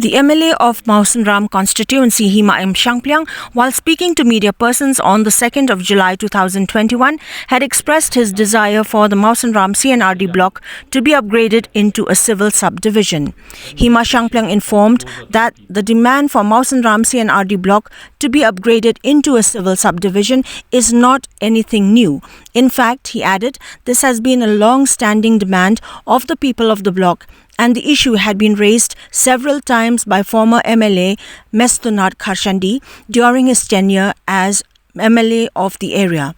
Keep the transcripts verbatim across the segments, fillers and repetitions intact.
The M L A of Mawsynram constituency, Hima M Shangpliang, while speaking to media persons on the second of July two thousand twenty-one, had expressed his desire for the Mawsynram C and R D block to be upgraded into a civil subdivision. Hima Shangpliang informed that the demand for Mawsynram C and R D block to be upgraded into a civil subdivision is not anything new. In fact, he added, this has been a long-standing demand of the people of the block, and the issue had been raised several times by former M L A Mestonat Kharshandi during his tenure as M L A of the area.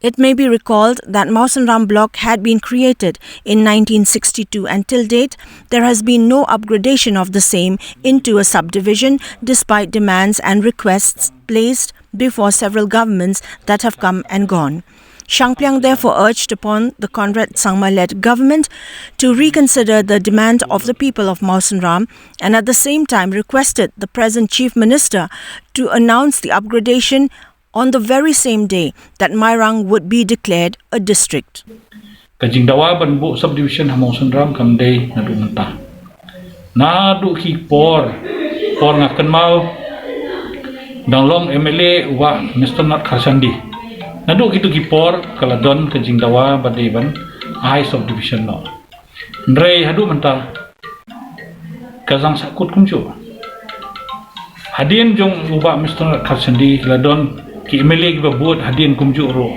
It may be recalled that Mawsynram block had been created in nineteen sixty-two, and till date, there has been no upgradation of the same into a subdivision, despite demands and requests placed before several governments that have come and gone. Shangpliang therefore urged upon the Conrad Sangma-led government to reconsider the demand of the people of Mawsynram, and at the same time requested the present Chief Minister to announce the upgradation on the very same day that Mairang would be declared a district. Ka jingdawa ban buh subdivision ha Mawsynram kam dei naduh mynta. Naduh ki por, por nga kynmaw dang long M L A u Bah Mestonat Kharshandi. Naduh kito ki por ka la don ka jingdawa ba dei ban ai subdivision noh. Hynrei haduh mynta ka sdang sahkut kumjuh. Hadien jong u Bah Mestonat Kharshandi ki la don ki M L A kiba bud hadien kumjuh ruh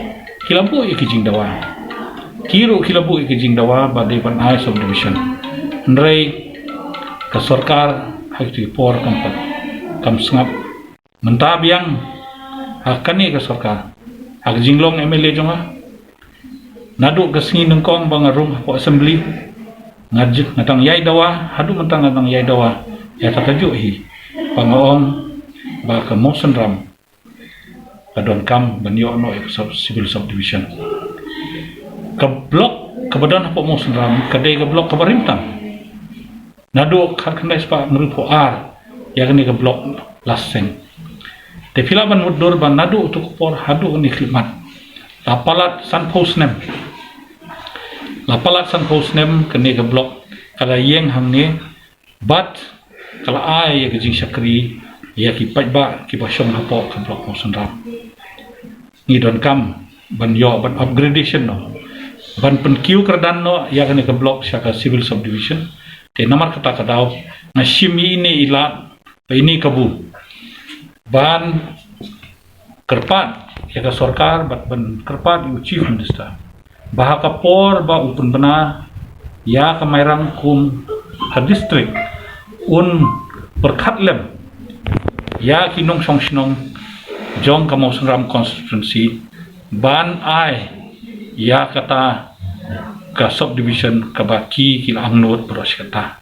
ki la buh ïa ki jingdawa. Ki ruh ki la buh ïa ki jingdawa ba dei ban ai subdivision. Hynrei ka sorkar ha kito ki por kam pat, kam sngap. Mynta biang ha kane ka sorkar, ha ka jinglong M L A jong nga, naduh ka sngi nyngkong ba nga rung hapoh assembly, nga dang ïai dawa, haduh mynta nga dang ïai dawa ïa kata kajuh hi. Ba nga ong ba ka Mawsynram ka donkam ban ïoh noh ïa ka civil subdivision. Ka block kaba don hapoh Mawsynram ka dei ka block kaba rim tam. Naduh khatkhyndai spah hynriewphew ar ïa kane ka block la seng. Te phi lah ban mutdur ba naduh uto u por haduh kane ka khyllipmat, la palat sanphew snem. La palat sanphew snem kane ka block ka la ïeng hangne bad ka la ai ïa ka jingshakri ïa ki paidbah kiba shong hapoh ka block Mawsynram. Ngi donkam ban ïoh ban upgradation noh, ban pynkiew kyrdan noh ïa kane ka block sha ka civil subdivision. Te namar kata ka daw nga shim ïa ine i lad bad ine i kabu ban kyrpad ïa ka sorkar bad ban kyrpad ïa u Chief Minister ba ha ka por ba u pynbna ïa ka Mairang kum ha district, un pyrkhat lem ïa ki nongshong shnong jong ka Mawsynram constituency ban ai ïa kata ka subdivision kaba ki, ki la angnud baroh shi katta.